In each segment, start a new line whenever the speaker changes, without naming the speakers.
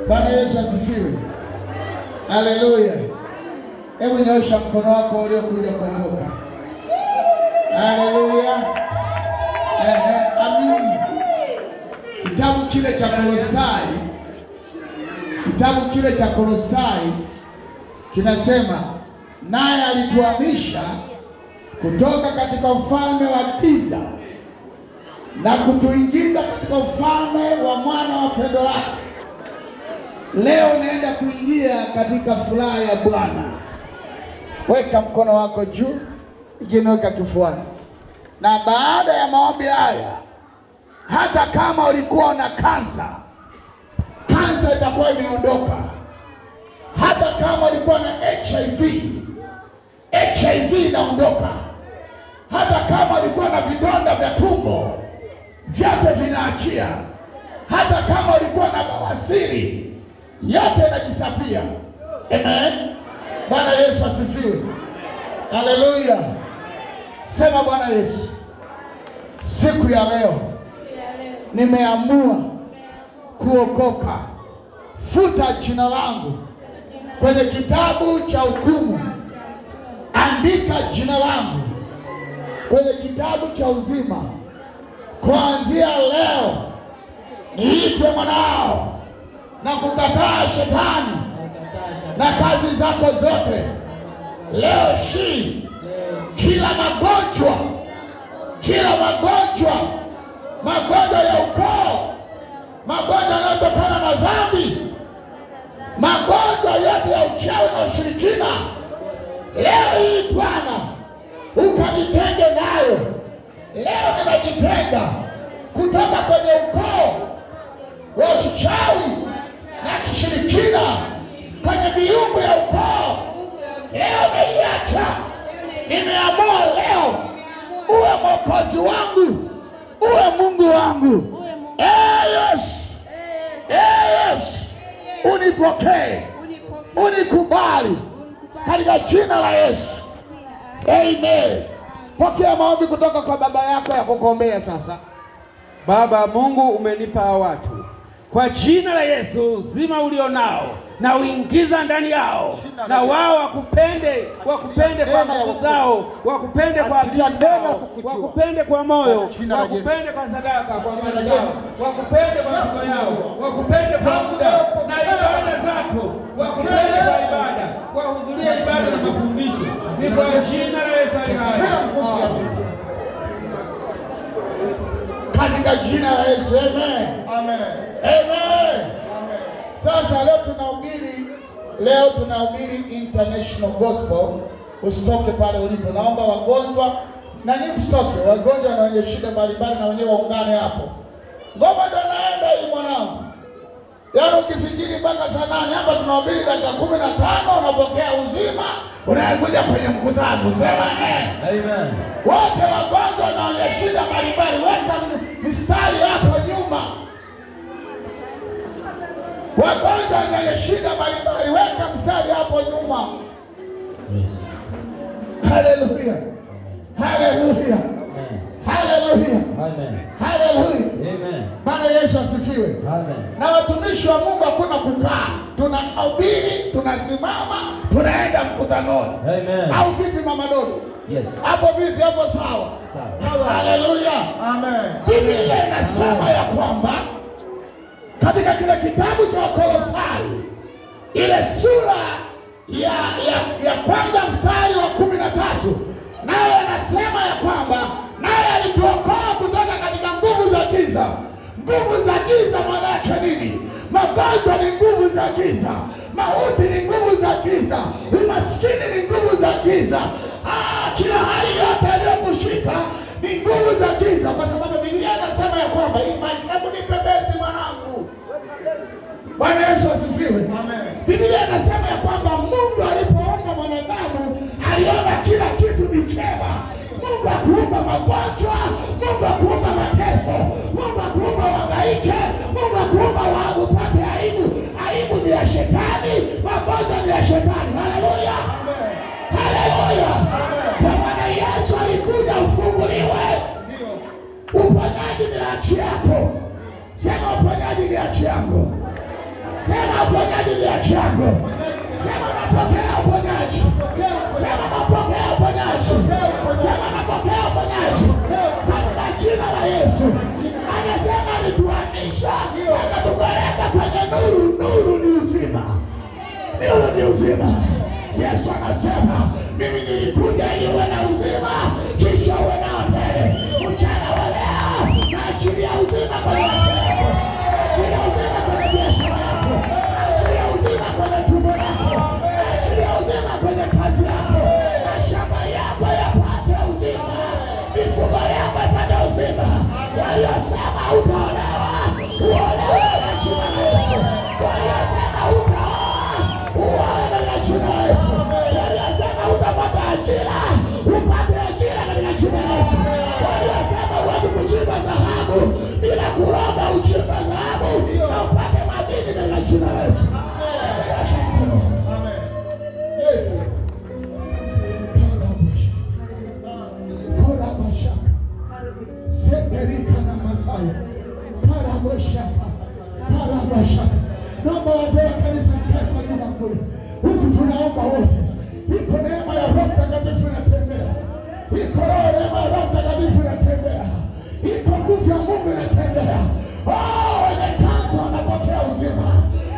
Bwana Yesu asifiwe. Haleluya. Hebu nyosha mkono wako uliokuja kuokoka. Haleluya. Amini. Kitabu kile cha Kolosai, kitabu kile cha Kolosai kinasema, naye alituhamisha kutoka katika ufalme wa giza na kutuingiza katika ufalme wa mwana wa pendo lake. Leo naenda kuingia katika furaha ya Bwana. Weka mkono wako juu, ingine weka kifuani. Na baada ya maombi haya, hata kama ulikuwa na kansa, kansa itakuwa imeondoka. Hata kama ulikuwa na HIV, HIV inaondoka. Hata kama ulikuwa na vidonda vya tumbo, vyote vinaachia. Hata kama ulikuwa na bawasiri, yote inajisapia. Amen. Bwana Yesu asifiwe. Haleluya. Sema, Bwana Yesu, siku ya leo nimeamua kuokoka. Futa jina langu kwenye kitabu cha hukumu, andika jina langu kwenye kitabu cha uzima. Kuanzia leo niitwe mwanao na kukataa shetani na kazi zako zote. Leo hii kila magonjwa, kila magonjwa, magonjwa ya ukoo, magonjwa yanayotokana na dhambi, magonjwa yote ya uchawi na ushirikina, leo hii Bwana ukajitenge nayo. Leo ninajitenga kutoka kwenye ukoo wa kichawi na kishirikina, kwenye miungu ya ukoo. Leo naiacha. Nimeamua leo uwe Mwokozi wangu, uwe Mungu wangu. Yesu, Yesu, unipokee, unikubali katika jina la Yesu. Amen. Pokea maombi kutoka kwa baba yako ya kukuombea sasa.
Baba Mungu, umenipa watu kwa jina la Yesu uzima ulionao na uingiza ndani yao, na wao wakupende, wakupende kwa nguvu zao, wakupende kwa akili zao, wakupende kwa moyo, wakupende kwa sadaka, kwa mali zao, wakupende kwa mikono yao, wakupende kwa muda na ibada zako, wakupende kwa ibada, wahudhurie ibada na mafundisho. Ni kwa jina la Yesu ali hai.
Katika jina la Yesu, amen. Amen. Amen. Sasa leo tunahubiri international gospel. Usitoke pale ulipo. Naomba wagonjwa na nyinyi msitoke, wagonjwa na wenye shida mbalimbali na wenyewe waungane hapo. Ngoma ndio naenda hii mwanangu. Yaani ukifikiri mpaka saa 8 hapa tunahubiri dakika 15, unapokea uzima, unakuja kwenye mkutano. Sema amen.
Amen.
Wote wagonjwa na wenye shida mbalimbali, weka mistari hapo nyuma. Wagonjwa wenye shida mbalimbali, weka mstari hapo nyuma.
Yes.
Haleluya. Haleluya. Haleluya.
Amen.
Haleluya.
Amen.
Bwana Yesu asifiwe.
Amen.
Na watumishi wa Mungu hakuna kukaa. Tunahubiri, tunasimama, tunaenda mkutanoni.
Amen.
Au vipi mama Dodo?
Yes.
Hapo vipi? Hapo sawa?
Sawa.
Haleluya.
Amen.
Biblia inasema ya kwamba katika kile kitabu cha Wakolosai ile sura ya kwanza mstari wa 13, naye anasema ya kwamba naye alituokoa kutoka katika nguvu za giza. Nguvu za giza maana yake nini? Magonjwa ni nguvu za giza, mauti ni nguvu za giza, umaskini ni nguvu za giza. Kila hali yote aliyokushika ni nguvu za giza, kwa sababu Biblia inasema ya kwamba hebu nipe besi mwanangu. Bwana Yesu asifiwe.
Amen.
Biblia inasema ya kwamba Mungu alipoumba mwanadamu aliona kila kitu ni chema. Mungu hakuumba magonjwa, Mungu hakuumba mateso, Mungu hakuumba uhangaike, Mungu hakuumba upate aibu. Aibu ni ya shetani, magonjwa ni ya shetani. Haleluya. Haleluya. Kwa maana Yesu alikuja ufunguliwe. Uponyaji ni haki yako. Sema uponyaji ni haki yako. Sema Uponyaji ni haki yako. Sema napokea uponyaji. Sema napokea uponyaji. Sema napokea uponyaji. Katika jina la Yesu. Anasema alituhamisha akatupeleka kwenye nuru. Nuru ni uzima. Nuru ni uzima. Yesu anasema mimi nilikuja ili uwe na uzima, kisha uwe nao tele. Mchana wa leo naachilia uzima kwenye maisha yako, naachilia uzima kwenye biashara yako, naachilia uzima kwenye tumbo lako, naachilia uzima kwenye kazi yako, mashamba yako yapate uzima, mifugo yako ipate uzima. Waliosema utaolewa, uolewe na jina la Yesu. Waliosema utaoa, uoe na jina la Yesu. Waliosema utapata ajira, upate ajira katika jina la Yesu. Waliosema huwezi kuchimba dhahabu bila kuroga, uchimba dhahabu na upate madini katika jina la Yesu.
Amen. Yes.
Korabashaka Seterika na Masaya Karaboshaka Karabashaka. Naomba wazee wa kanisa mkae kwa nyuma kule. Huku tunaomba wote. Iko neema ya Roho Mtakatifu inatembea. Iko roho neema ya Roho Mtakatifu inatembea. Iko nguvu ya Mungu inatembea. Oh, wenye kansa wanapokea uzima.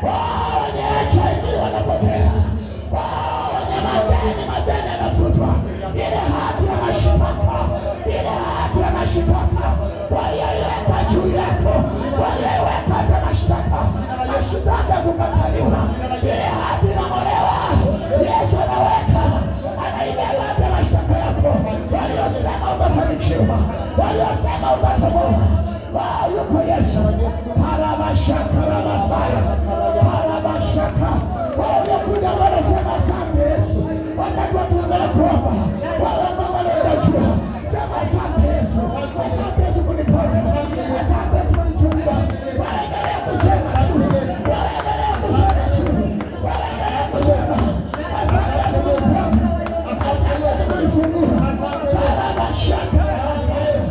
Oh, wenye HIV wanapokea. Oh, wenye madeni, madeni yanafutwa. Ile hati ya mashitaka, ile hati ya mashitaka walioiweka juu yako, walioiweka hata mashtaka, mashtaka ya kukataliwa, ile hati inang'olewa. Yesu anaweka, anaibeba hata mashtaka yako. Waliosema utafanikiwa, waliosema utatoboa, wao yuko Yesu. Parabashaka rabasaya, parabashaka. Wao waliokuja wanasema asante Yesu, wakati watu wanaendelea kuomba, wale ambao wanajua, sema asante Yesu, asante Yesu kuniponya, asante Yesu kunichunga. Wanaendelea kusema tu, wanaendelea kusema tu, wanaendelea kusema asante Yesu kuniponya, asante Yesu kunifungua. Parabashaka rabasaya,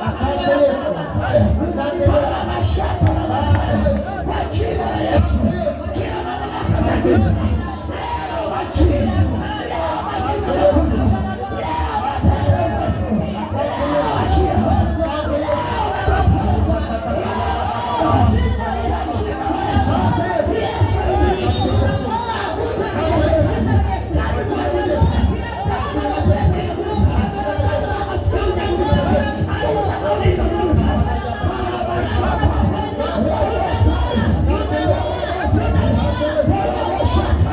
Asante Yesu. Asante Yesu.
parabashaka rabasaya, kwa jina la Yesu, kila mamlaka za giza leo majina, leo majina yanakuja, leo mapepo, leo achia, leo watoto, leo kwa jina la Yesu. Yesu aliishi, hakuna shetani, hakuna hakuna pepo inazuka, hakuna maskini inazuka, hakuna maombi inazuka. Parabashaka,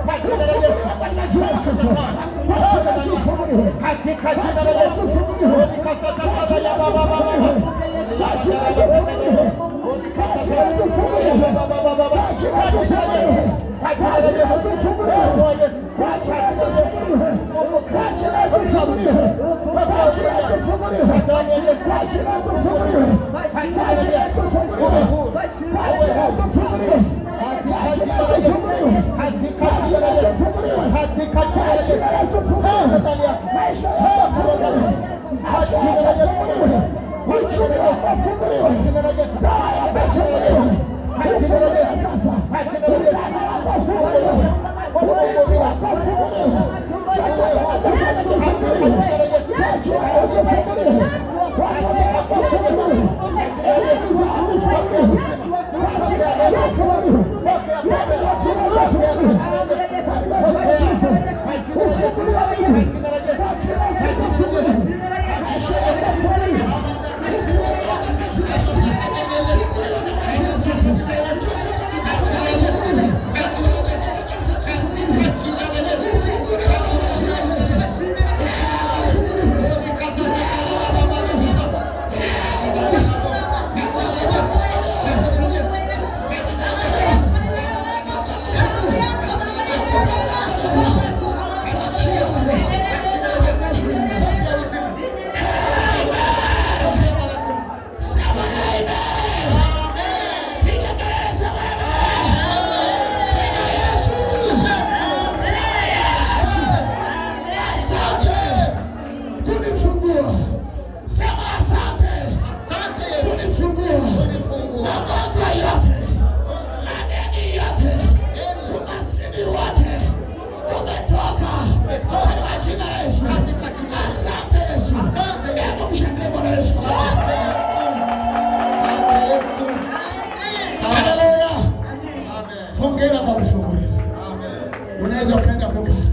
Kwa jina la Yesu. Katika jina la Yesu.
Hongera kwa kufunguliwa. Unaweza ukaenda kukaa.